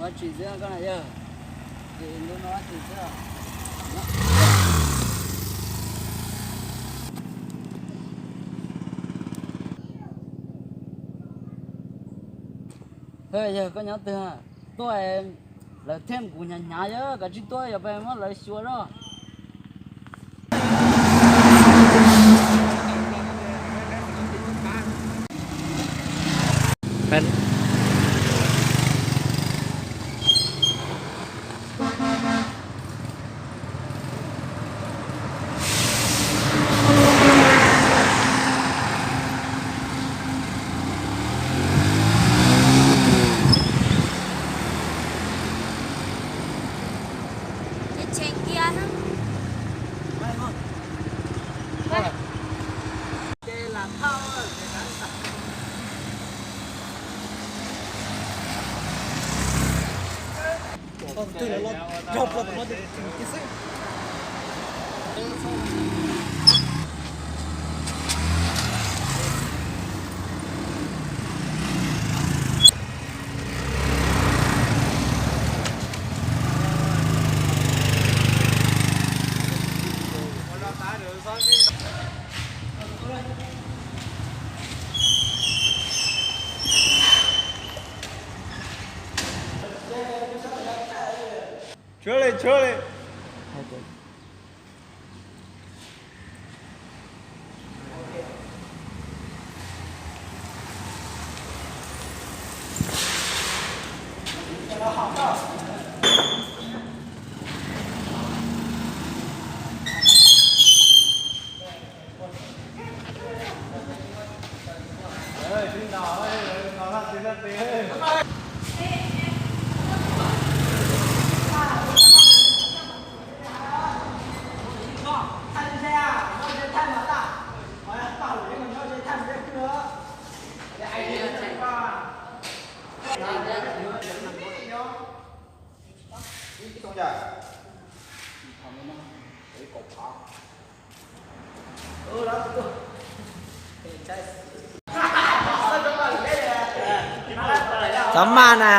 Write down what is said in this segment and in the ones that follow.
Dab tsi xwb koj na yawg? Ces ntu no dab tsi xwb? Yawg, koj nyob twg? Tuaj, lawv thiab kuv hnyav hnyav, yog kav tsij tuaj, yog peb muab lawv xyuas zoj. Tshuab li, tshuab li. Txhob maj na.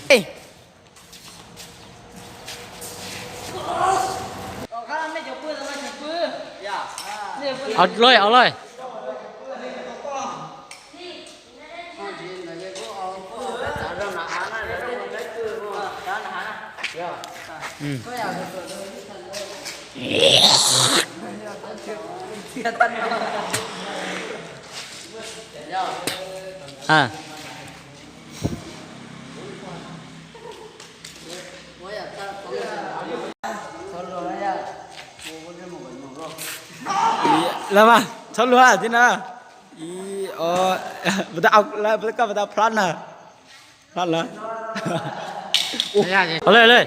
Ê, au loj, au loj. Los mas. Thov luag thiab na. Ib, o, koj puas tau plab na? Plab lawm. Ua le le.